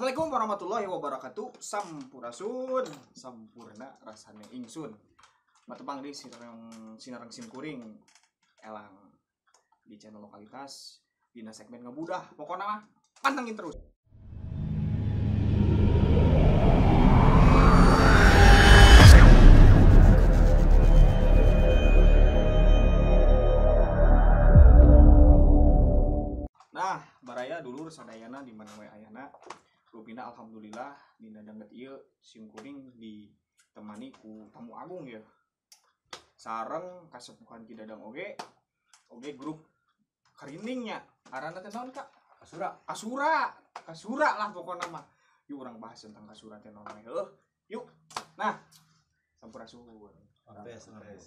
Assalamualaikum warahmatullahi wabarakatuh. Sampurasun, sampurna rasane ingsun. Matepang di sinareng sinareng simkuring elang di channel lokalitas dina segmen ngebudah. Pokoknya mah pantengin terus. Nah, baraya dulur sadayana di mana wae ayana. Rupina alhamdulillah dina danget ieu simkuring ditemani ku tamu agung ya. Sareng kasepuhan Ki Dadang oge, oge grup karindingnya. Ngaranna teh naon, Kak? Kasura. Kasura. Kasura lah pokokna mah. Yuk urang bahas tentang kasura teh naon we. Heuh, yuk. Nah, sampurasun. Rampes, rampes.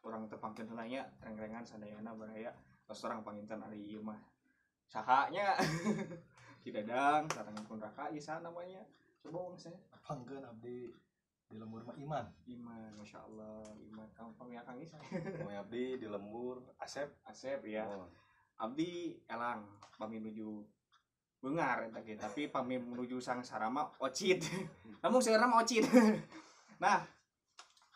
Urang tepangkeun heula nya rengrengan sadayana baraya. Tos urang panginten ari ieu mah. Saha nya? Ki Dadang sareng pun Raka ieu saha namanya? Coba wong saya. Pangkeun abdi di lembur mah Iman. Iman, Masya Allah, Iman. Kamu pami akang ieu saha? Pami abdi di lembur Asep. Asep ya. Oh. Abdi elang pami menuju beungar eta ge, tapi pami menuju sangsara mah ocit. Namun sekarang mah ocit. Nah,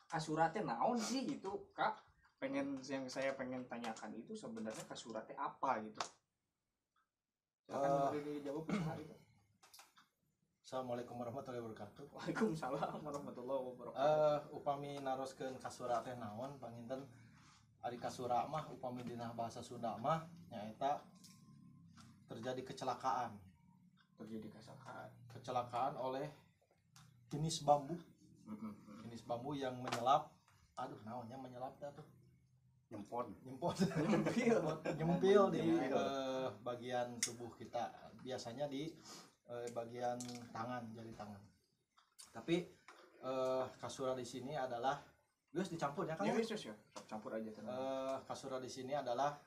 kasura teh naon sih gitu, Kak? Pengen yang saya pengen tanyakan itu sebenarnya kasura teh apa gitu. Silakan dijawab gitu. Assalamualaikum warahmatullahi wabarakatuh. Waalaikumsalam warahmatullahi wabarakatuh. Upami naroskeun kasura teh naon panginten ari kasura mah upami dina bahasa Sunda mah nyaeta terjadi kecelakaan. Terjadi kecelakaan. Kecelakaan oleh jenis bambu. Jenis bambu yang menyelap. Aduh, naonnya menyelap teh tuh? Nyempon. Nyempon. Nyempil. Nyempil di bagian tubuh kita. Biasanya di bagian tangan, jari tangan. Tapi kasura di sini adalah geus dicampur ya kan? Ya, geus ya. Campur aja tenang. Kasura di sini adalah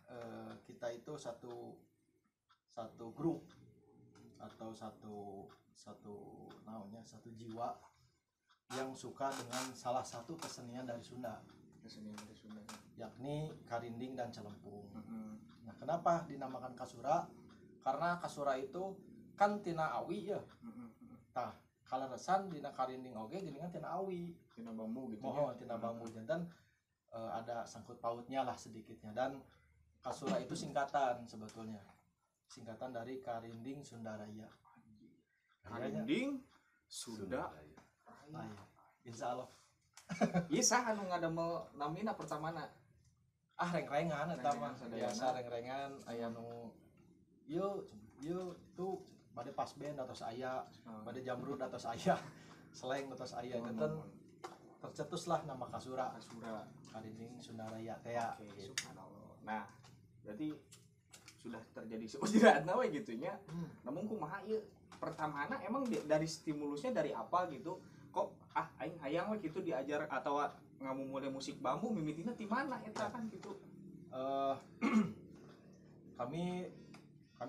kita itu satu grup atau satu naonnya, satu jiwa yang suka dengan salah satu kesenian dari Sunda. Kesenian dari Sunda, yakni karinding dan celempung. Nah, kenapa dinamakan kasura? Karena kasura itu kan tina awi ya. Tah, kaleresan dina karinding oge geuningan tina awi, tina bambu gitu. Mohon tina bambu janten ada sangkut pautnya lah sedikitnya. Dan kasura itu singkatan sebetulnya. Singkatan dari Karinding Sunda Raya. Karinding Sunda Raya. Insya Allah. Iya sah anu ngadamel namina pertamana. Ah, rengrengan eta mah. Biasa rengrengan aya nu ieu ieu tuh bade pas band atos aya, bade jamrud atos aya, seleng atos aya. Janten tercetuslah nama kasura. Kasura Karinding Sunda Raya teh ya. Oke, subhanallah. Nah, berarti sudah terjadi seujiratna we gitu nya. Namun kumaha ieu pertamana emang dari stimulusnya dari apa gitu? Kok ah aing hayang we gitu diajar atau ngamumule musik bambu mimitina ti mana eta kan gitu. Kami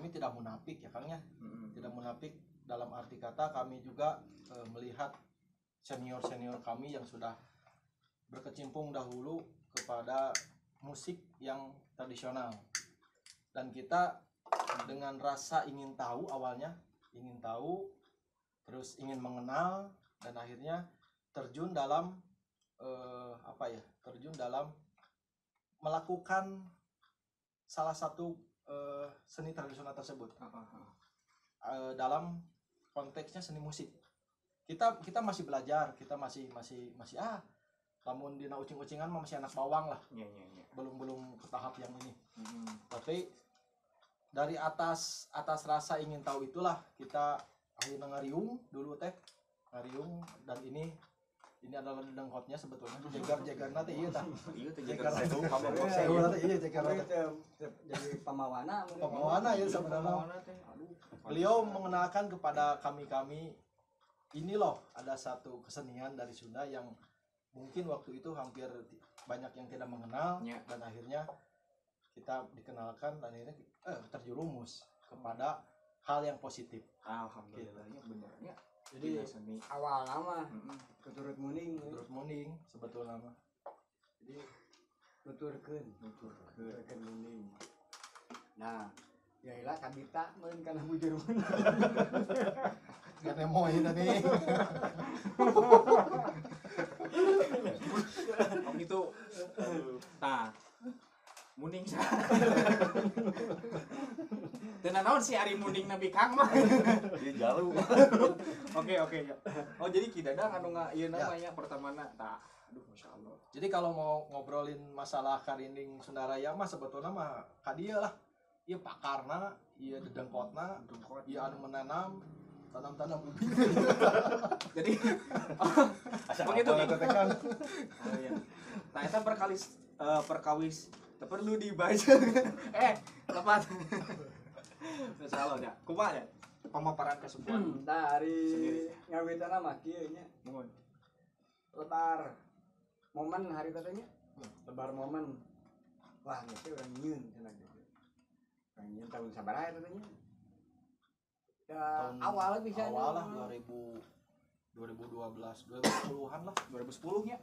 tidak munafik ya Kang ya. Tidak munafik dalam arti kata kami juga melihat senior-senior kami yang sudah berkecimpung dahulu kepada musik yang tradisional. Dan kita dengan rasa ingin tahu awalnya, ingin tahu, terus ingin mengenal, dan akhirnya terjun dalam terjun dalam melakukan salah satu seni tradisional tersebut. Dalam konteksnya seni musik. Kita masih belajar, kita masih lamun dina ucing-ucingan mah masih anak bawang lah. Ya. Belum ke tahap yang ini. Tapi dari atas rasa ingin tahu itulah kita akhirnya ngariung dulu teh. Ngariung dan ini adalah dengkotnya sebetulnya. Jegar-jegarna teh ieu tah. Ieu teh jegar sewu teh ieu jegar teh. Jadi pamawana. Pamawana ieu sebenarnya. Beliau mengenalkan kepada kami-kami ini loh ada satu kesenian dari Sunda yang mungkin waktu itu hampir banyak yang tidak mengenal ya. Dan akhirnya kita dikenalkan dan akhirnya terjerumus kepada hal yang positif. Alhamdulillah gitu. Benernya. Jadi seni awal nama tuturut muning, tuturut muning sebetulnya mah. Jadi nuturkeun muning. Nah, Ya ilah kabita meureun kana bujur mun. Kan emoy tadi. Oh gitu. Tah. Muning sa. Teu naon sih ari muning Nabi Kang mah. Dia jalu. Oke oke ya. Oh jadi Ki Dadang anu nga ieu namanya pertamana tah. Aduh masyaallah. Jadi kalau mau ngobrolin masalah karinding Sunda Raya mah sebetulnya mah ka dieu lah. Ieu pakarna, ieu dedengkotna, ieu anu menanam, tanam-tanam ubi. Jadi begitu kan. Oh iya. Nah eta perkalis perkawis teu perlu dibaca. Lepat. Masalah nya. Kumaha nya? Pemaparan kesepuhan. Tah ari ngawitanna mah kieu nya. Muhun. Lebar momen hari teh nya. Lebar momen. Wah, geus teh urang nyieun cenah gitu. Urang nyieun tahun sabaraha eta teh nya? Ya, awal bisa awal lah 2012 2010-an lah, 2010 nya.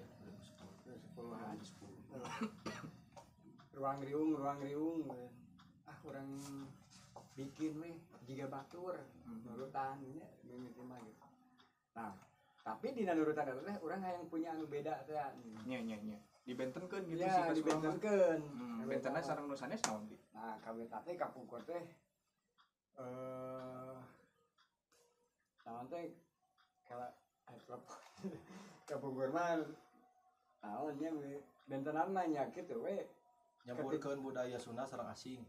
2010-an. Ruang riung. Ah, urang bikin weh jiga batur nurutan nya mimiti mah gitu. Nah, tapi dina nurutan eta teh urang hayang punya anu beda teh. Nya nya nya. Dibentenkeun gitu ya, sih pas dibentenkeun. Bentenna sareng nu sanes naon di? Nah, kawita teh kapungkur teh naon teh kala kapungkur mah naon nya bentenan mah nya kitu we nyampurkeun budaya Sunda sareng asing.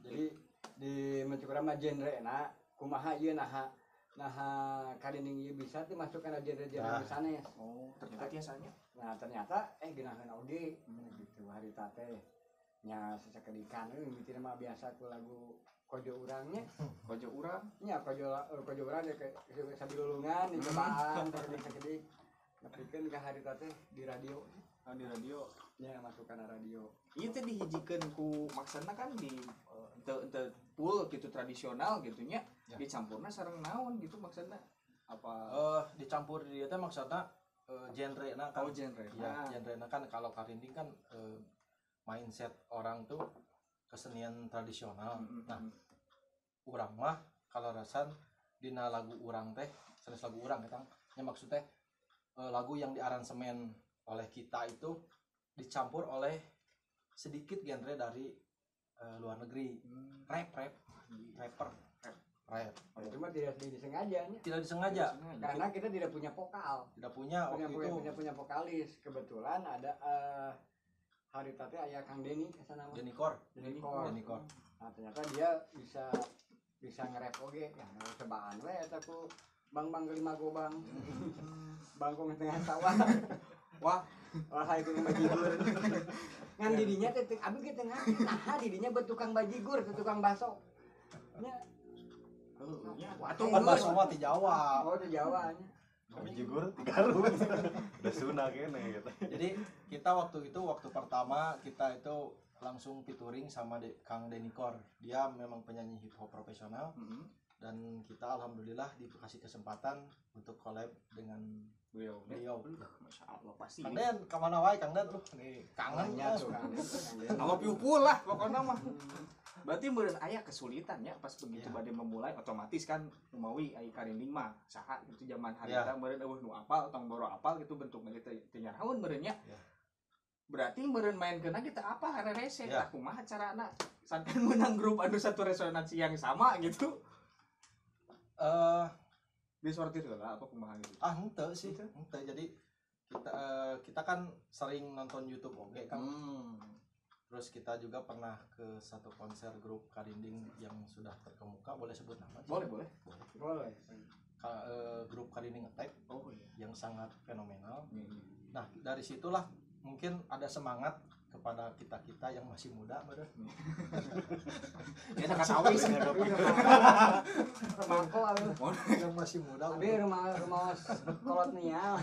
Jadi di mencukur mah genre na kumaha ieu naha karinding ieu bisa teh masuk kana genre-genre nu sanes. Oh, ternyata biasanya. Nah, ternyata geunaheun oge gitu harita teh nya sasakeadikan we mimitina mah biasa ku lagu kojo urang nya. Kojo urang? Nya kojo urang ya sabilulungan dicobaan sakedik-sakedik. Nepikeun ka harita teh di radio. Oh, di radio. Nya masuk kana radio. Ieu teh dihijikeun ku maksana kan di teu full gitu tradisional gitu nya. Ya. Dicampurna sareng naon gitu maksudna? Apa dicampur di dieu teh maksudna genre-na kan. Oh, genre. Ya, genre-na kan kalau karinding kan mindset orang tuh kesenian tradisional. Nah, urang mah kalau rasan dina lagu urang teh, sanes lagu urang eta nya maksud teh lagu yang diaransemen oleh kita itu dicampur oleh sedikit genre dari luar negeri. Rap. Cuma tidak disengaja nya. Tidak disengaja. Karena kita tidak punya vokal. Tidak punya waktu itu. Tidak punya vokalis. Kebetulan ada hari tadi ayah Kang Denny kesana mah. Denny Kor. Nah, ternyata dia bisa nge-rap oge. Ya, cobaan we eta ku Bang-bang kelima gobang. Bangkong tengah sawah. Wah, itu bajigur. Ngan didinya teh abi ge teu ngarti naha didinya buat tukang bajigur, teu tukang baso. Nya. Atuh kan baso mah ti Jawa. Oh, ti Jawa nya. Bajigur ti Garut. Udah Sunda kene gitu. Jadi kita waktu itu waktu pertama kita itu langsung featuring sama Kang Denny Kor. Dia memang penyanyi hip hop profesional. Dan kita alhamdulillah dikasih kesempatan untuk collab dengan beliau. Masya Allah pasti. Kang Den, kemana wae Kang Den? Nih kangen ya tuh Kang Den. Kalau piupul lah pokoknya mah. Berarti meureun aya kesulitan ya pas begitu bade memulai otomatis kan kumawi ai karinding mah saha gitu zaman harita meureun eueuh nu apal tong boro apal gitu bentukna ge teu nyaraun meureun nya. Berarti meureun mainkeunna kita apa harerese tah kumaha carana sangkan menang grup anu satu resonansi yang sama gitu. Disortir lah apa kumaha gitu. Ah, henteu sih. Henteu. Jadi kita kan sering nonton YouTube oge kan. Terus kita juga pernah ke satu konser grup karinding yang sudah terkemuka, boleh sebut nama? Boleh, boleh. Boleh. Grup Karinding Attack. Oh iya. Yang sangat fenomenal. Nah, dari situlah mungkin ada semangat kepada kita-kita yang masih muda, brother. Ya dekat awis. Mangko yang masih muda. Abi rumah kolot nia.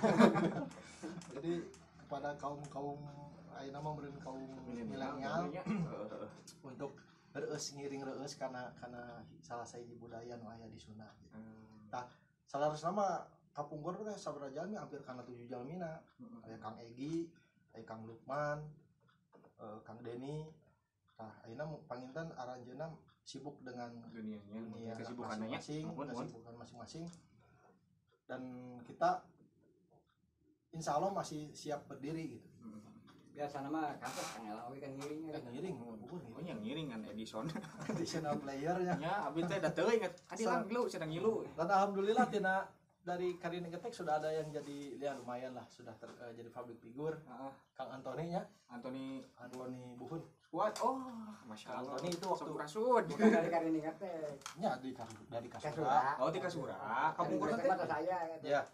Jadi kepada kaum-kaum ayeuna mah meureun kaum milenial untuk reueus ngiring reueus kana salah sahiji budaya nu aya di Sunda gitu. Tah, salarasna mah kapungkur teh sabaraha jalmi hampir kana 7 jalmina. Aya Kang Egi, aya Kang Lukman, Kang Denny. Tah, ayeuna panginten aranjeunna sibuk dengan dunianya, dunia kesibukannya masing-masing, kesibukan masing-masing. Dan kita insya Allah masih siap berdiri gitu. Biasa nama kantor Kang Elang oge kan ngiring kan ngiring, bukan ngiring. Oh, yang ngiring kan Edison. Additional player nya. Ya, abdi teh da teuing adi lang ngilu sedang ngilu. Dan alhamdulillah tina dari Karinding Getek sudah ada yang jadi ya lumayan lah sudah jadi public figure. Kang Antoni nya. Antoni Buhun. Kuat. Oh, Masya Allah. Antoni itu waktu Sampurasun. Bukan dari Karinding Getek. Nya dari Kasura. Oh, di Kasura. Kapungkur teh mata saya gitu. Ya.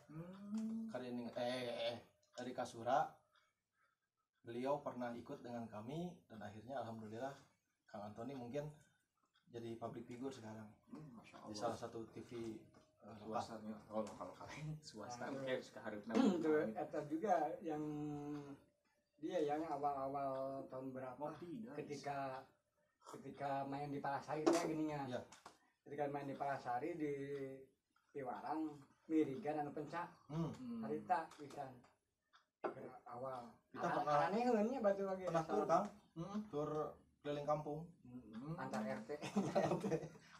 Karinding dari Kasura. Beliau pernah ikut dengan kami dan akhirnya alhamdulillah Kang Antoni mungkin jadi public figure sekarang. Masya Allah. Di salah satu TV swasta. Oh, lokal swasta mungkin sekarang itu atau juga yang dia yang awal-awal tahun berapa ketika main di Palasari teh gininya. Ya. Ketika main di Palasari di Piwarang mirigan anu pencak. Harita pisan. Awal. Kita pernah anehnya batu lagi. Pernah tur, Kang. Tur keliling kampung. Antar RT.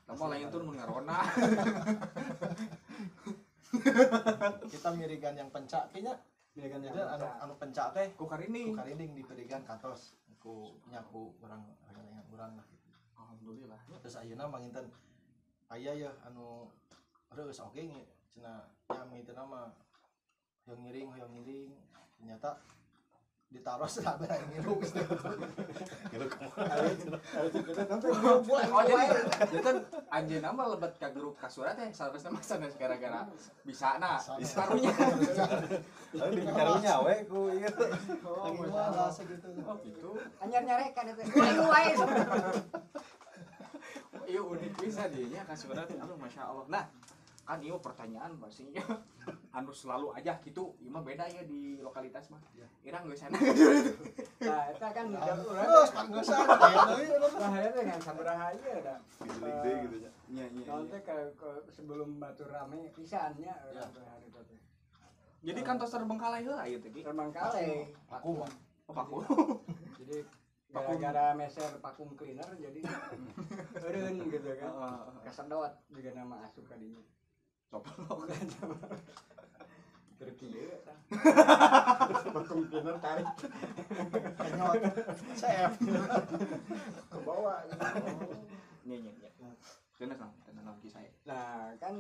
Lama lain tur mun ngarona. Kita mirigan yang pencak kayaknya. Mirigan jadi anu pencak teh ku karinding. Ku karinding di Pirigan kantos ku nyaku urang urang lah gitu. Alhamdulillah. Terus ayeuna manginten aya ya anu reueus oge cenah ya mangintena mah hoyong ngiring ternyata ditaruh sampai ngilu gitu. Ngilu kumaha? Oh jadi kan anjeunna mah lebet ka grup Kasura teh salah sanes gara-gara bisana. Karunya. Tapi karunya we ku ieu. Oh, malah segitu. Oh gitu. Anyar nyarekan eta. Ayo wae. Ieu unik bisa dinya Kasura teh. Aduh masyaallah. Nah, kan ieu pertanyaan pastinya anu selalu aja gitu, ieu mah beda ya di lokalitas mah. Irang geus sana. Nah, eta kan terus pangeusan. Nah, eta kan sabaraha ieu da. Giling deui gitu nya. Nya nya. Naon teh sebelum batu rame pisan nya urang teh hari teh. Jadi kantos terbengkalai heula ieu teh ki. Terbengkalai. Pakum. Oh, pakum. Jadi gara-gara meser vakum cleaner jadi eureun gitu kan. Kasedot juga nama asup ka dinya. Coplok terkieu eta. Vakum cleaner tarik. Kenyot. CF. Ke bawah. Nya nya nya. Tenan tenan kisah. Nah, kan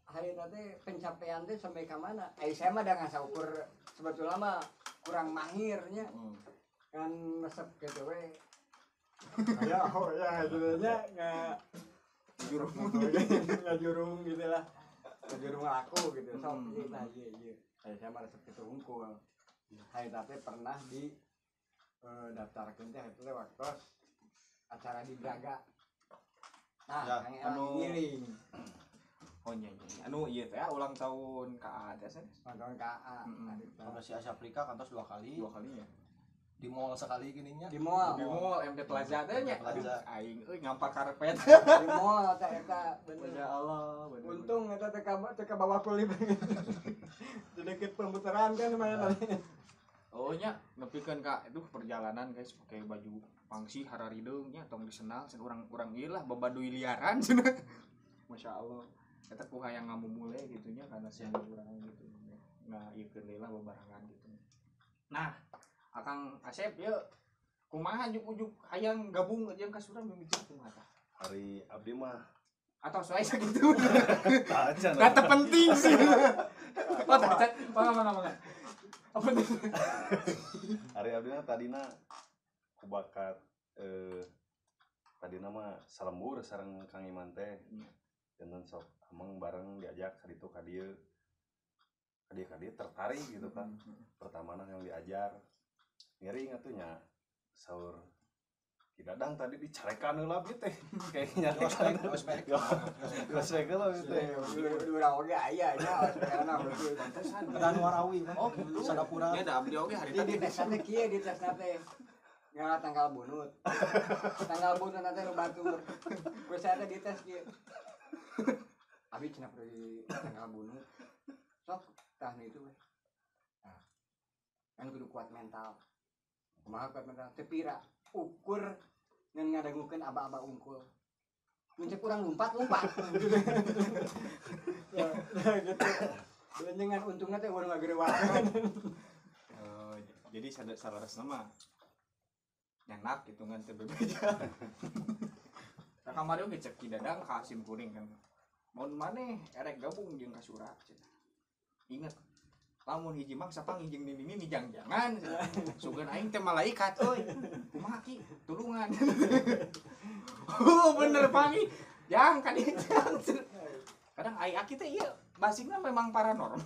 hari teh pencapaian teh sampai ka mana? Ai saya mah da ngasaukur sebetulnya mah kurang mahirnya. Kan resep gitu we. Ya, oh ya sebenarnya nggak jurung nggak jurung gitu lah, nggak jurung aku gitu. Sok nah iya saya mah resep itu hungkul. Hari teh pernah di daftarkeun teh itu waktu acara di Braga. Nah, ya, anu ngiring. Oh iya iya. Anu ieu teh ulang tahun KA teh sanes. Ulang tahun KA. Kalau si Asia Afrika kantos 2 kali. 2 kali ya. Di mall sekali gininya. Di mall. Di mall MT Plaza teh nya. Aing euy ngampar karpet. Di mall teh eta bener. Ya Allah, bener. Untung eta teh ka bawah kulit. Di deket pemutaran kan lumayan. Oh nya nepikeun ka aduh perjalanan guys pakai baju pangsi hararideung nya tong disenal cenah urang-urang ieu lah babaduy liaran cenah. Masya Allah. Eta ku hayang ngamumule gitu nya karena sieun urang gitu. Nah, ieu keun deui lah bebarengan gitu. Nah, Akang Asep ya kumaha ujug-ujug hayang gabung jeung Kasura mimiti kumaha tah? Hari abdi mah atau soai sakitu. Tacan. Kata penting sih. Oh, tacan. Mangga. Apa tuh? Hari abdi mah tadina ku bakat tadina mah salembur sareng Kang Iman teh. Janten sok ameng bareng diajak ka ditu ka dieu. Ka dieu tertarik gitu kan. Pertamana yang diajar ngiring atuh nya saur Ki Dadang tadi dicarekan heula ieu teh kayaknya ospek. Ospek heula ieu teh. Urang oge aya nya ospekna pantesan. Dan Warawi kan. Oh gitu. Sadapura. Nya da abdi oge hari tadi di tesna teh kieu di tesna teh. Ngala tanggal bunut. Tanggal bunut teh nu batur. Ku saya teh dites kieu. Abi cenah di tanggal bunut. Sok tah itu we. Nah, kan kudu kuat mental. Kumaha kuat mental teu pira ukur Ngan ngadangukeun aba-aba unggul. Mun cek urang lompat-lompat. Ya, gitu. Belenjengan untungna teh urang ngagerewakeun. Jadi saleresna mah nyanak gitu ngan teu bebeja. Nah, kamari oge cek Ki Dadang ka Sim Kuring kan. Mun maneh erek gabung jeung Kasura cenah. Ingat lamun hiji mangsa panggih jeung nini nini jang-jangan sugan aing teh malaikat euy. Kumaha Ki? Tulungan. Oh bener panggih. Jang ka dieu. Kadang ai aki teh ieu basingna memang paranormal.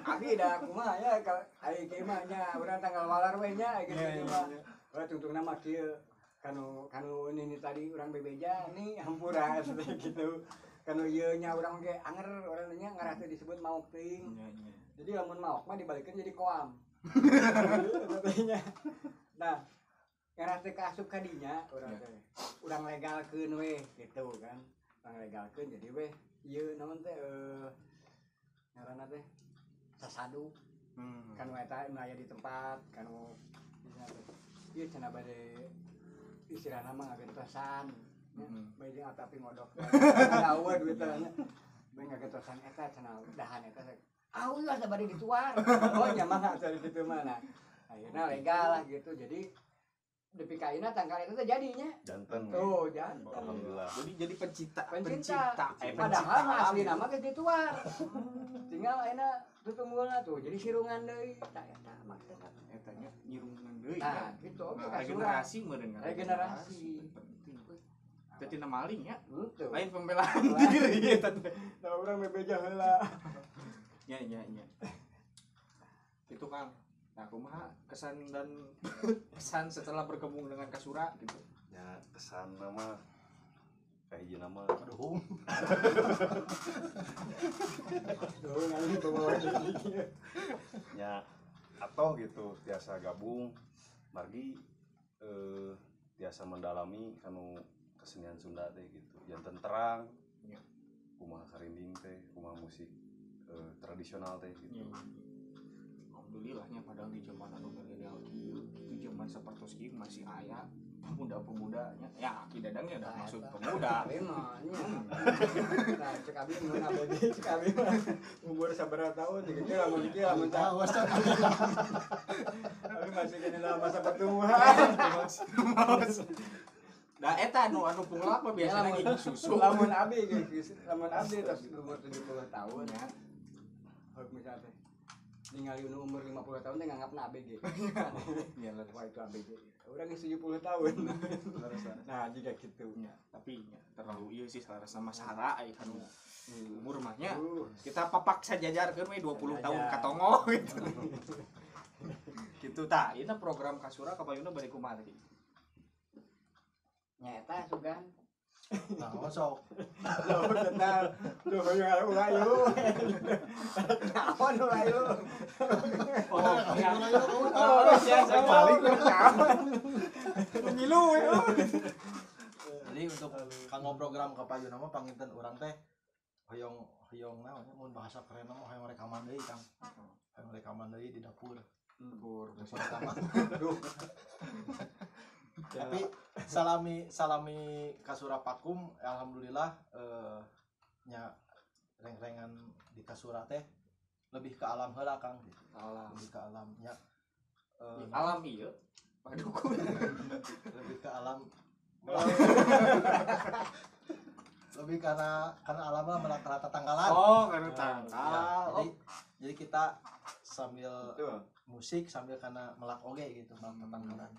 Abi da kumaha ya ai kieu mah nya urang tanggal walar we nya gitu mah. Wah tungtungna mah kieu kanu kanu nini tadi urang bebeja nih hampura gitu. Kanu ieu nya urang ge anger urang nya ngarah teh disebut maok teuing. Jadi lamun maok mah dibalikeun jadi koam. Katanya. Nah, ngarah teh kaasup ka dinya urang teh. Urang legalkeun we gitu kan. Urang legalkeun jadi we ieu naon teh ngaranna teh sasadu. Kanu eta nu aya di tempat kanu ieu cenah bade istilahna mah ngagentosan. Bae jeung api ngodok. Ada eueuh duitna nya. Bae ngagentosan eta cenah dahan eta. Ah ulah da bade dituar. Oh nya mah cari kitu mah nah. Akhirna legal lah gitu. Jadi depi ka ayeuna tangkal eta teh jadinya. Janten. Tuh, janten. Alhamdulillah. Jadi pencipta. Padahal mah asli nama geus dituar. Tinggal ayeuna tutunggulna tuh. Jadi sirungan deui tah eta maksudna. Eta nya nyirungan deui. Nah, gitu oge regenerasi meureun. Regenerasi. Penting. Teu tina maling ya. Henteu. Lain pembelaan diri eta teh. Da urang bebeja heula. Ya. Itu Kang. Nah, kumaha kesan dan kesan setelah bergabung dengan Kasura gitu? Ya, kesan nama kayak hiji nama. Aduh. Duh, ngalih bawa Ya, atau gitu tiasa gabung margi tiasa mendalami kanu kesenian Sunda teh gitu. Janten terang. Ya. Kumaha karinding teh, kumaha musik tradisional teh gitu. Ya. Alhamdulillahnya padahal di zaman anu milenial kieu gitu zaman sapertos kieu masih aya pemuda-pemudanya. Ya Ki Dadangnya udah maksud pemuda. Memang nya. Nah, cek abi mun abg cek abi mah umur sabaraha tahun gitu lamun kieu lamun tahu. Abi masih kena dalam masa pertumbuhan. Da eta anu anu punglak mah biasana gigi susu. Lamun abi lamun abi tos umur 70 tahun ya. Misalnya teh ningali nu umur 50 tahun teh nganggapna ABG. Iya, wah itu ABG. Urang geus 70 tahun. Nah, jika kitu. Ya, tapi ya, terlalu ieu sih salah sama sara ai kanu umur mah nya. Kita papak sajajarkeun we 20 tahun katongo gitu. Gitu tah, ieu program Kasura kapayuna bade kumaha teh? Nya eta sugan. Nah, sok. Loh, tenang. Duh, hoyong ulah ieu. Naon ulah ieu. Oh, ya. Oh, sia paling naon. Ngilu we. Jadi untuk kanggo program kapayuna mah panginten urang teh hoyong hoyong naon nya mun bahasa keren mah hoyong rekaman deui Kang. Hoyong rekaman deui di dapur. Dapur rekaman. Duh. Tapi salami Kasura Pakum alhamdulillah nya reng-rengan di Kasura teh lebih ke alam heula Kang gitu. Alam. Lebih ke alam nya. Alam ieu padukun. Lebih ke alam. Lebih karena alam mah melak rata tanggalan. Oh, karena tanggal. Ya, jadi kita sambil musik sambil karena melak oge gitu, melak tanggalan.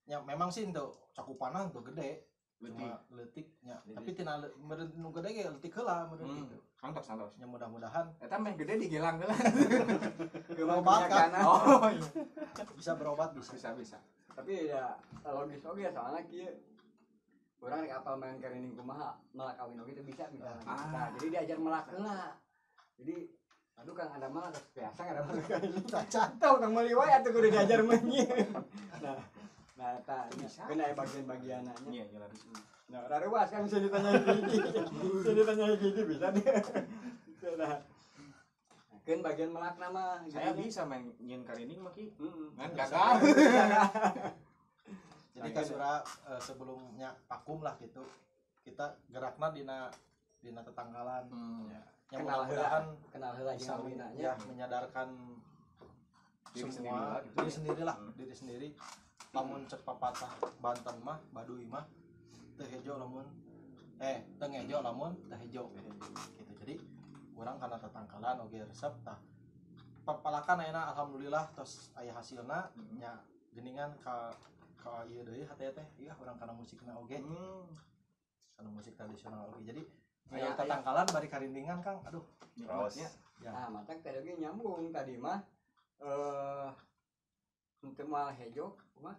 Ya memang sih untuk cakupanna untuk gede, cuma leutiknya. Tapi tina meureun nu gede ge leutik heula meureun gitu. Santos. Ya mudah-mudahan eta meh gede digelang heula. Berobat kan. Oh iya. Bisa berobat bisa. Bisa. Tapi ya logis oge soalnya kieu. Urang rek apal main karinding kumaha, melak kawin oge teu bisa misalnya. Nah, jadi diajar melak heula. Jadi aduh Kang ada mah geus biasa ada mah karinding. Tahu Kang meuli wae atuh kudu diajar meunyi. Nah, eta kena aya bagian-bagianna nya. Iya, jelas. Nah, raruas kan bisa ditanya gigi. Bisa ditanya gigi bisa deh. Nah. Keun bagian melakna mah. Saya bisa main nyin karinding mah Ki. Ngan gagal. Jadi Jadi kasura sebelumnya vakum lah gitu. Kita gerakna dina tetanggalan. Ya. Yang mudah-mudahan kenal heula bisa ya, menyadarkan diri semua sendiri, gitu. Diri sendiri lah, diri sendiri. Lamun cek papatah Banten mah, Baduy mah teu hejo lamun teu ngejo lamun teu hejo gitu. Jadi urang kana tetangkalan oge resep tah. Papalakan ayeuna alhamdulillah tos aya hasilna nya geuningan ka ieu deui hate teh ieu urang kana musikna oge. Kana musik tradisional oge. Jadi aya tetangkalan bari karindingan Kang. Aduh, nikmatnya. Ya. Nah, matak tadi oge nyambung tadi mah untuk moal hejo kumaha?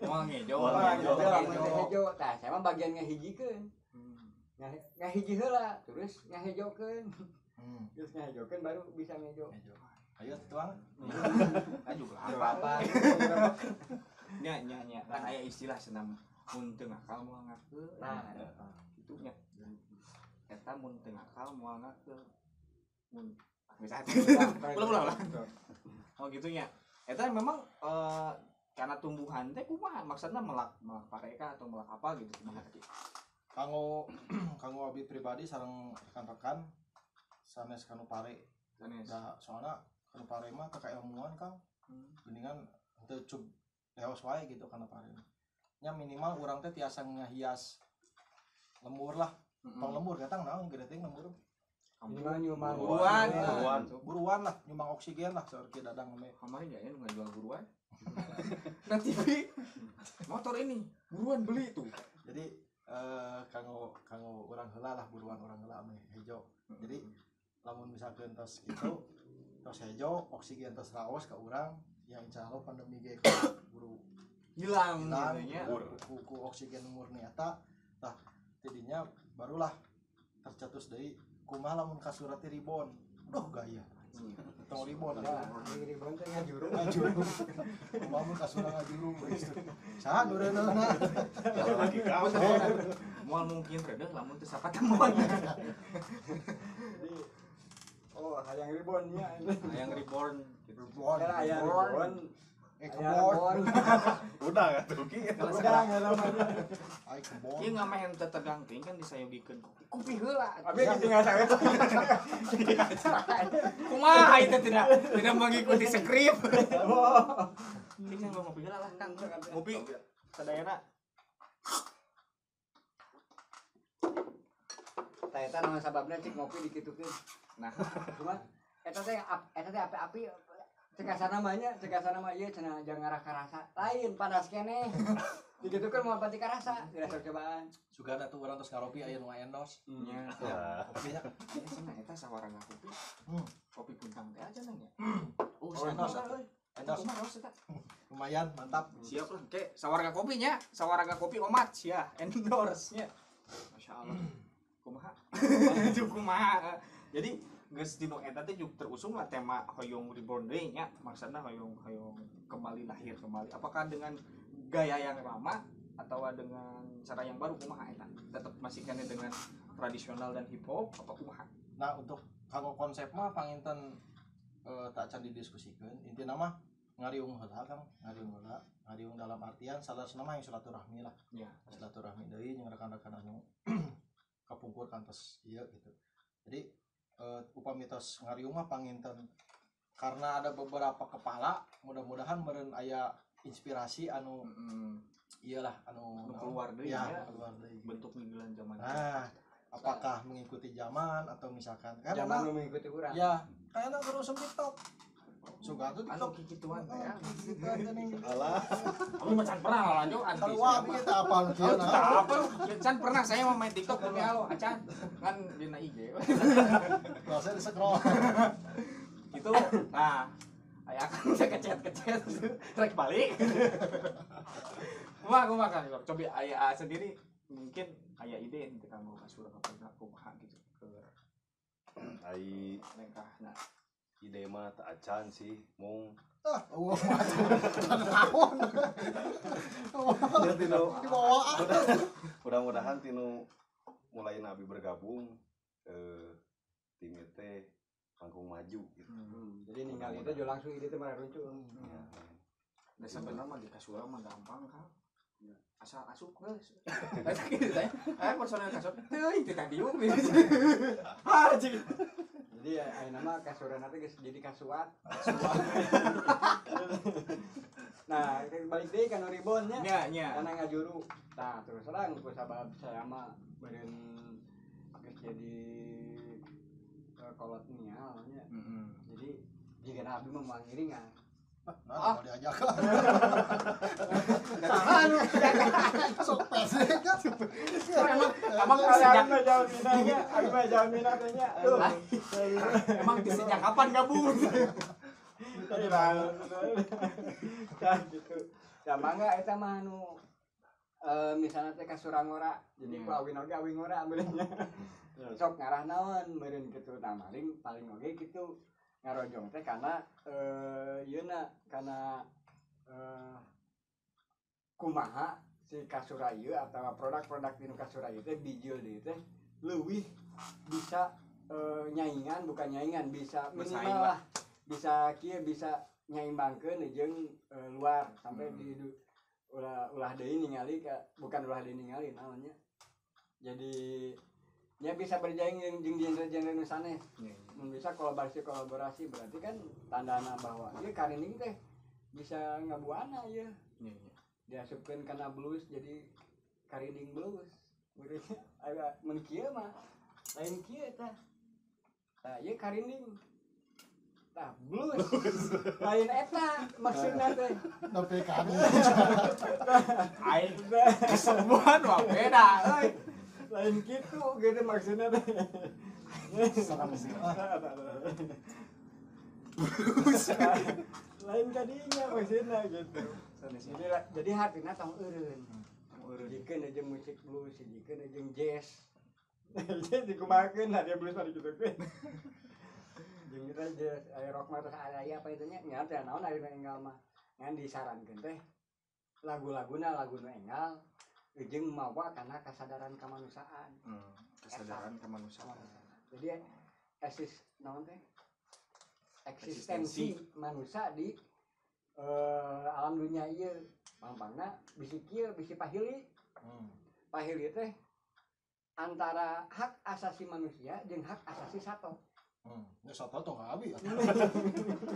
Moal ngejo. Moal hejo. Tah, saya mah bagian ngahijikeun. Ngahiji heula, terus ngahejokeun. Terus ngahejokeun baru bisa ngejo. Ayo tuang. Ayo apa? Nya nya nya. Kan aya istilah senam mun teu ngakal moal ngakeul. Nah, kitu nya. Eta mun teu ngakal moal ngakeul. Mun bisa. Ulah. Oh gitu nya. Eta memang karena tumbuhan teh kumaha maksudna melak pareka atau melak apa gitu kumaha teh. Kanggo kanggo abi pribadi sareng rekan-rekan sanes kanu pare. Sanes. Da soalna kanu pare mah teu kailmuan Kang. Geuningan teu cub leos wae gitu kana pare. Nya minimal urang teh tiasa ngahias lembur lah. Tong lembur datang naon gede teh lembur. Minimal nyumbang buruan lah, nyumbang oksigen lah saur kieu dadang me. Kemarin ya nu ngajual buruan. Nah TV motor ini buruan beli itu. Jadi kanggo urang heula lah buruan urang heula meh hejo. Jadi lamun misalkeun tos kitu tos hejo oksigen tos raos ka urang ya insyaallah pandemi ge buru hilang ku oksigen murni eta tah tidinya barulah tercetus deui kumaha lamun kasurati ribon. Duh gaya. Tong ribon atuh. Ribon teh ngajurung. Kumaha mun kasura ngajurung geus. Saha nu reuneuhna? Lagi kamu. Moal mungkin redeh lamun teu sapatemuan. Jadi oh hayang ribon nya. Hayang reborn. Reborn. Hayang reborn. Kebon. Udah atuh ki. Udah ngalamanan. Ai kebon. Ieu ngameh teu tegang teuing kan disayogikeun kopi. Kopi heula. Abi tinggal saya. Kumaha itu tidak mengikuti skrip. Tinggal ngopi heula lah Kang. Ngopi sadayana. Tah eta naon sababna cik ngopi dikitukeun. Nah, kumaha? Eta teh api-api cekasana mah nya, cekasana mah ieu cenah jangan ngarah karasa. Lain panas keneh. Digitukeun moal pati karasa, dirasa cobaan. Sugana tuh urang tos ngaropi aya nu endorse. Nya. Kopinya cenah eta sawarana kopi. Kopi puntang teh aja nang ya. Oh, endorse atuh. Endorse kumaha eta? Lumayan, mantap. Siap lah, ke sawarga kopinya, sawarga kopi omat sia endorse nya. Masyaallah. Kumaha? Kumaha. Jadi geus dinu eta teh juga terusung lah tema hoyong reborn deui nya, maksudna hoyong kembali lahir kembali. Apakah dengan gaya yang lama atau dengan cara yang baru kumaha eta? Tetap masih kene dengan tradisional dan hip hop apa kumaha? Nah, untuk kanggo konsep mah panginten tak can didiskusikeun. Intina mah ngariung heula Kang, ngariung heula. Ngariung dalam artian salah mah yang silaturahmi lah. Ya, silaturahmi deui jeung rekan-rekan anu kapungkur kantos ieu gitu. Jadi upami tos ngariung mah panginten karena ada beberapa kepala mudah-mudahan meureun aya inspirasi anu iyalah anu keluar deui ya, keluar deui bentuk ngigilan zaman. Nah, apakah mengikuti zaman atau misalkan kan zaman mengikuti urang. Ya, kayaknya terus TikTok. Suka tuh TikTok kikituan teh ya. Alah. Kamu macan pernah lanjut anti. Sarua abi kita apal kieu. Apa? Can pernah saya mau main TikTok demi Allah, acan. Kan dina IG. Kalau saya di-scroll. Itu nah, aya kan kecet-kecet trek balik. Kumaha Kang. Coba aya sendiri mungkin aya ide ente kanggo kasura ka kumaha gitu ke ai lengkahna. Ide mah tak acan sih, mung. Ah, eueuh mah naon. Mudah-mudahan tinu mulai Nabi bergabung tim teh langkung maju gitu. Jadi ninggal itu jo langsung ide teh mararuncu. Ya. Da Sebenarnya mah di kasura mah gampang kan. Asal asup geus. Eta kitu teh. Personel kasur teuing teh tadieu. Ah, cing. Jadi ayeuna mah kasurana teh geus jadi kasuat. Nah, balik deui ka nu ribon nya. Nya, nya. Karena ngajuru. Tah, terus terang ku sabab saya mah beureun geus jadi kolot nial nya. Jadi jika abdi mah moal ngiringan. Nah, mau diajak. Sok pesek. Emang sejak jaminannya, abdi mah jaminannya. Emang sejak kapan gabung? Nah, gitu. Ya mangga eta mah anu misalnya teh kasurang ngora. Jadi ku awin oge awin ngora meureun nya. Sok ngarah naon meureun kitu tah paling oge kitu. Ngarojong teh karena yeuna karena kumaha si kasura ieu atawa produk-produk dinu kasura ieu teh bijil deui teh leuwih bisa nyaingan bukan nyaingan bisa minimal lah bisa kieu bisa nyaimbangkeun jeung luar sampai di ulah deui ningali bukan ulah deui ningali naonnya jadi ya bisa berjaing jeung genre-genre nu sanes. Mun bisa kolaborasi berarti kan tandana bahwa ieu karinding teh bisa ngabuana ieu. Diasupkeun kana blues jadi karinding blues. Muridnya aya mun kieu mah lain kieu tah. Tah ieu karinding. Tah blues. Lain eta maksudna teh. Nepi ka aing kesembuhan mah beda euy. Lain gitu gitu maksudnya teh. Lain tadinya maksudnya gitu. Jadi hatinya tong eureun. Jikeun aja musik blues, jikeun aja jazz. Jadi dikumakeun lah dia blues mah digitukeun. Jeung kita jazz, aya rock mah terus aya apa itu nya nya teh naon ari enggal mah. Ngan disarankeun teh lagu-laguna lagu nu enggal jeung mawa karena kesadaran kemanusiaan. Kesadaran kemanusiaan. Jadi eksis naon teh? Eksistensi manusia di alam dunia ieu. Pangpangna bisi kieu bisi pahili. Pahili teh antara hak asasi manusia jeung hak asasi sato. Ya sato tong abi.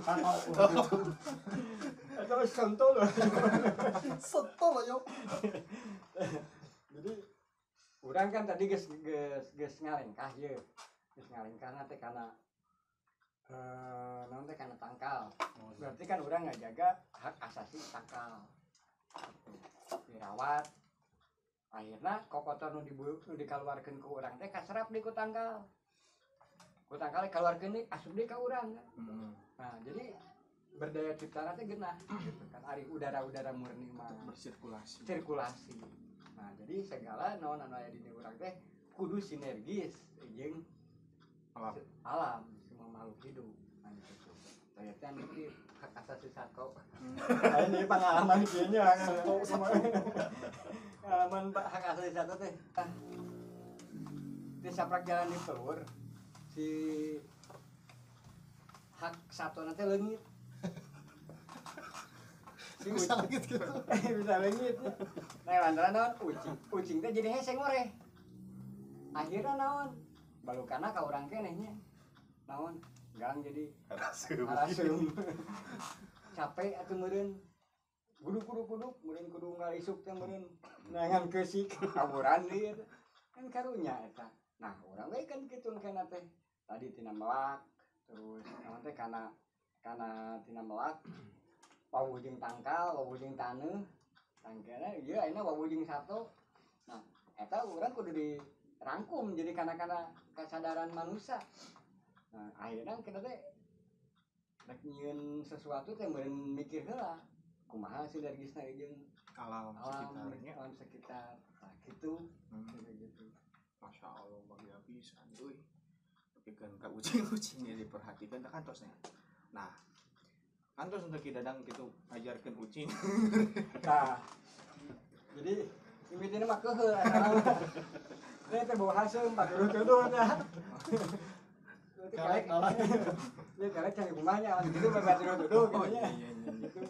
Sato. Atau santo loh. Santo loh yo. Jadi urang kan tadi geus ngalengkah ye. Geus ngalengkahna teh kana naon teh kana tangkal. Berarti kan urang ngajaga hak asasi tangkal. Dirawat. Akhirna kokotor nu dikaluarkeun ku urang teh kaserap di ku tangkal. Ku tangkal dikaluarkeun deui asup deui ka urang. Nah, jadi berdaya ciptana teh geunah gitu kan ari udara-udara murni mah bersirkulasi. Sirkulasi. Nah, jadi segala naon anu aya di urang teh kudu sinergis jeung alam semua makhluk hidup. Nah, gitu. Saya teh niki hak asasi sato. Ini pengalaman kieu nya pengalaman hak asasi sato teh. Di saprak jalan di pelur si hak sato teh leungit. Si bisa leungit gitu. Bisa leungit. Nah, lantaran naon ucing teh jadi hese ngoreh. Akhirna naon? Balukana ka urang keneh nya. Naon? Gang jadi harasum. Capek atuh meureun. Guduk-guduk meureun kudu ngalisuk teh meureun neangan keusik kaburan deui eta. Kan karunya eta. Nah, urang we kan kitu kana teh. Tadi tina melak terus naon teh kana tina melak wawuh jeung tangkal, wawuh jeung taneuh. Tangkana ieu ayeuna wawuh jeung sato. Nah, eta urang kudu dirangkum jadi kana-kana kesadaran manusia. Nah, akhirnya kita teh rek nyieun sesuatu teh meureun mikir heula kumaha sinergisna jeung alam sekitarnya, alam sekitar. Nah, gitu. Gitu. Masya Allah bagi pisan euy. Pikeun ka ucing-ucing diperhatikan teh kantosnya. Nah, kantos untuk Ki Dadang gitu ngajarkeun ucing. Nah. Jadi mimitina mah keuheul asalna. Teh teh bawa haseum paturuh-tuduh teh. Karek dia karek cari rumahnya gitu bebas tuduh gitu nya. Gitu.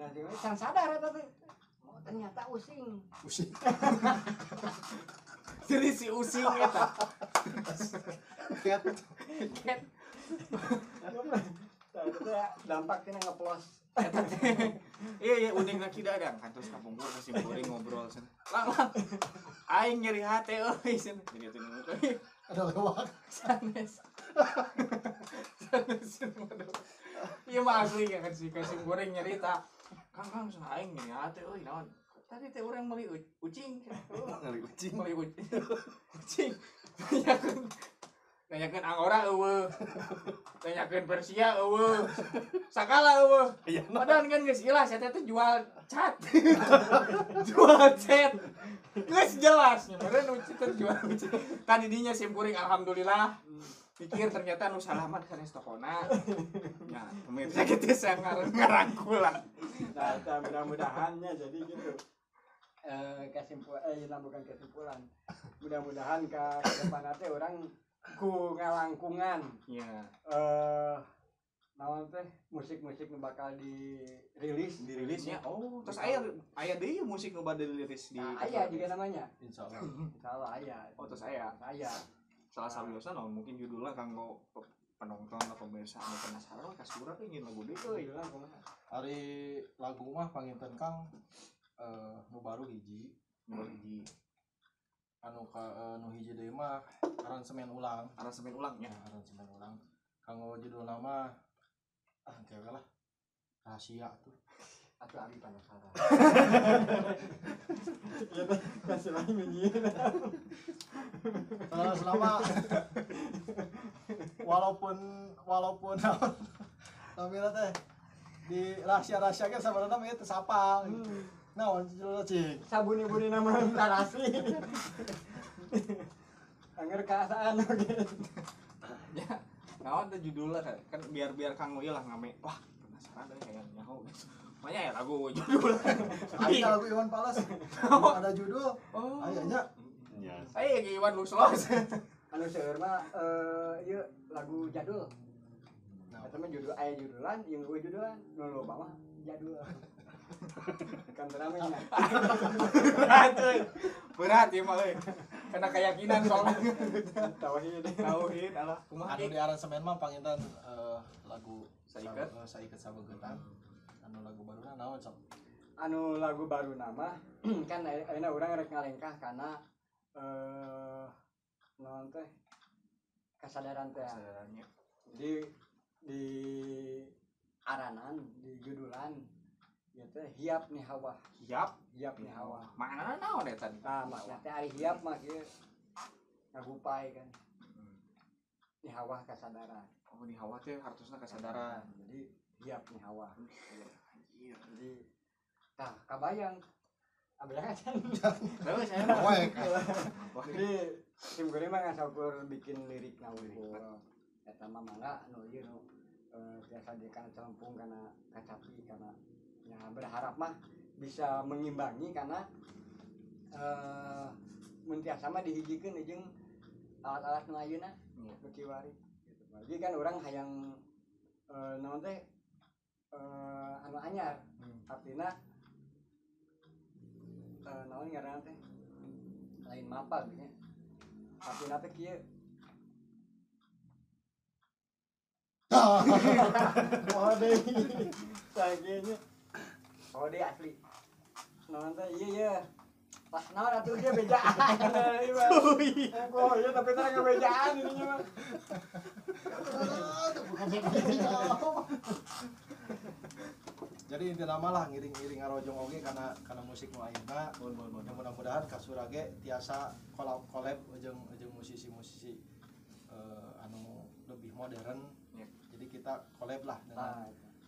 Nah, can sadar eta teh. Oh, ternyata using. Using. Jadi si using eta. Ket. Ket. Nah, itu dampaknya ngeplos. Iya iya unik lagi dah ada kantos kapungkur ka simkuring ngobrol cenah. Lang lang. Aing nyeri hate euy cenah. Jadi teh ada lewat. Sanes. Sanes. Iya mah asli ya kan si simkuring nyerita. Kang kang cenah aing nyeri hate euy naon. Tadi teh urang meuli ucing. Meuli ucing. Meuli ucing. Ucing. Nanyakeun Angora eueuh. Nanyakeun Persia eueuh. Sakala eueuh. Padahal kan geus jelas eta teh jual cat. Jual cat. Geus jelas meureun ucing teh jual ucing. Tadi dinya sim kuring alhamdulillah. Pikir ternyata nu salah mah sanes tokona. Ya, pemirsa kitu saya ngarangkul lah. Nah, mudah-mudahannya jadi gitu. Kesimpulan bukan kesimpulan. Mudah-mudahan ke depan teh urang ku ngalangkungan. Iya. Naon teh musik-musik nu bakal dirilis. Dirilisnya. Oh, terus aya deui musik nu bakal dirilis di. Nah, aya juga namanya. Insyaallah. Insyaallah aya. Oh, terus aya. Aya. Salah sawiosna naon mungkin judulna kanggo penonton atau pemirsa anu penasaran kasura teh ingin lagu deui euy. Ari lagu mah panginten Kang nu baru hiji. Nu hiji. Anu ka nu hiji deui mah aransemen ulang. Aransemen ulang ya. Aransemen ulang. Kanggo judul nama kewe lah. Rahasia tuh. Atuh abi penasaran. Ieu teh kasih lagi nyieun. Selama walaupun namina teh di rahasia-rahasiakeun sabarana mah teu sapal. Naon judulna cing? Sabuni-buni nama tarasi. Angger kaasaan oge. Ya, naon teh judulna kan biar Kang Uya lah ngame. Wah, penasaran euy hayang nyaho gitu. Makanya ya lagu judul. Aya lagu Iwan Fals. Ada judul. Oh. Aya nya. Nya. Aya Iwan Luslos. Anu seueur mah ieu lagu jadul. Eta mah judul aya judulan, jeung eueuh judulan, nu loba mah jadul. Kan rame nya. Berat euy. Berat ieu mah euy. Karena keyakinan soalnya. Tauhid. Tauhid alah kumaha. Anu di aransemen mah panginten lagu Saiket. Saiket Sabeugeutan. Anu lagu baruna naon sok? Anu lagu baru nama kan ayeuna urang rek ngalengkah kana naon teh kasadaran teh. Kasadarannya. Jadi di aranan, di judulan ieu teh hiap nih hawa. Hiap, hiap nih hawa. Maknana naon eta? Tah makna teh ari hiap mah kieu ngagupai kan. Nih hawa kasadaran. Oh, nih hawa teh hartosna kasadaran. Jadi hiap nih hawa. Anjir. Jadi tah kabayang. Abayang acan. Terus saya Jadi tim gue mah ngasaukur bikin lirik na unggul. Eta mah mangga anu ieu nu biasa di kana celempung kana kacapi kana ya berharap mah bisa mengimbangi karena mun tiasa mah dihijikeun jeung alat-alat nu ayeuna nu kiwari gitu. Jadi kan urang hayang naon teh anu anyar. Artina naon ngaranna teh lain mapal nya. Artina teh kieu. Oh deui. Sagenya. Oh deui asli. Naon teh ieu ye. Pas naon atuh dia bejaan. Oh iya tapi teh ngebejaan ininya mah. Jadi inti nama lah ngiring-ngiring ngarojong oge karena musik nu ayeuna. Mudah-mudahan Kasura ge tiasa collab jeung musisi-musisi anu lebih modern. Ya. Jadi kita collab lah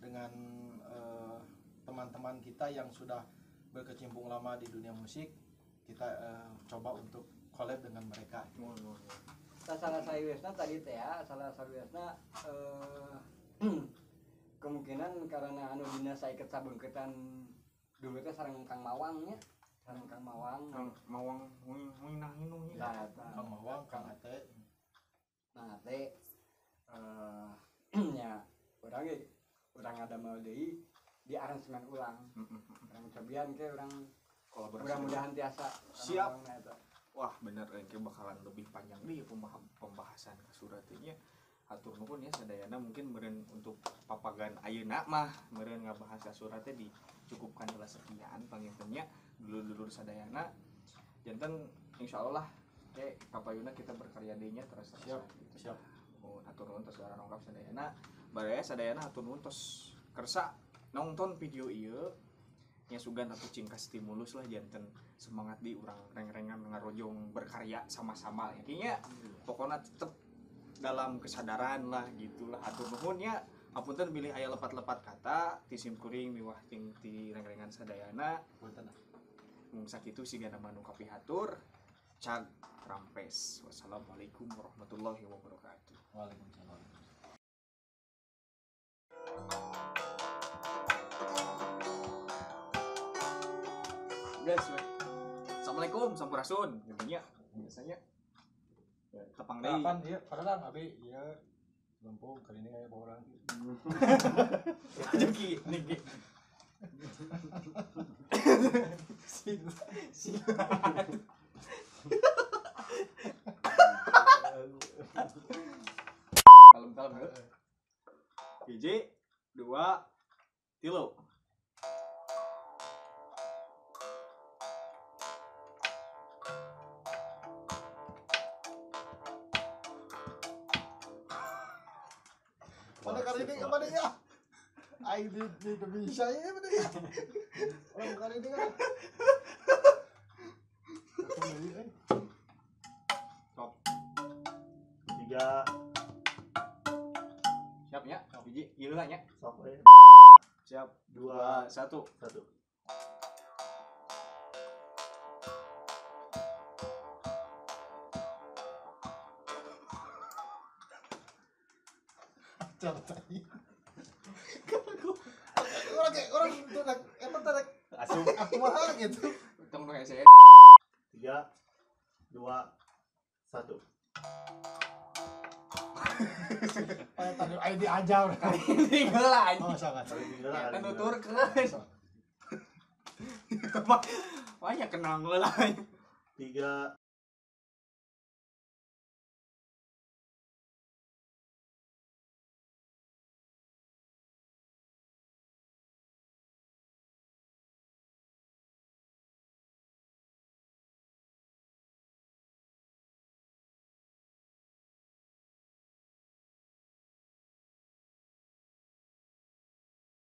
dengan teman-teman kita yang sudah berkecimpung lama di dunia musik, kita coba untuk collab dengan mereka. Salah sawiosna tadi teh ya, salah sawiosna kemungkinan karena anu dina saiket sabeungkeutan dulu teh sareng Kang Mawang nya, sareng Kang Mawang. Kang Mawang nguing nang Nah, Kang Mawang, Kang Ate. Nah, Ate nya urang ge urang ngadamel deui Di aransemen ulang. Urang cobian ke urang kolaborasi. Mudah-mudahan tiasa. Siap. Wah, bener engke bakalan lebih panjang deui pembahasan kasuratnya. Hatur nuhun ya sadayana, mungkin meureun untuk papagan ayeuna mah meureun ngabahas kasuratnya dicukupkan heula sekian pangintennya dulur-dulur sadayana. Janten insyaallah ke kapayuna kita berkarya deui nya terus. Siap, gitu. Siap. Oh, hatur nuhun tos rongkap sadayana. Baraya sadayana hatur nuhun tos kersa nonton video ieu nya, sugan atau cingkas stimulus lah janten semangat di urang reng-rengan ngarojong berkarya sama-sama ya kayaknya, pokoknya tetep dalam kesadaran lah gitulah. Hatur nuhun ya, hapunten bilih aya lepat-lepat kata ti sim kuring miwah ting ti reng-rengan sadayana. Punten. Mung sakitu sigana manu kapihatur. Cag rampes, wassalamualaikum warahmatullahi wabarakatuh. Waalaikumsalam. Guys, weh. Assalamualaikum, sampurasun. Gitu nya biasanya. Tepang deui. Nah, kan ieu kadang abi ieu lempung kali ini kayak orang. Jeki niki. Si si. Kalem-kalem ya. 1, 2, 3. Mana kali ini kemana ya? Aing di bisa ya mana ya? Orang kali ini kan. Top. 3. Siap ya? 1, gila nya. Sok we. Siap. 2, 1. 1. Cara tai. Orang kayak orang tuh emang tarik Asup. aku mah gitu. Tong nu hese. 3, 2, 1. Oh, tadi aing diajar. Tinggal anjing. Oh, sangat. Eta nuturkeun. Banyak kenang heula. 3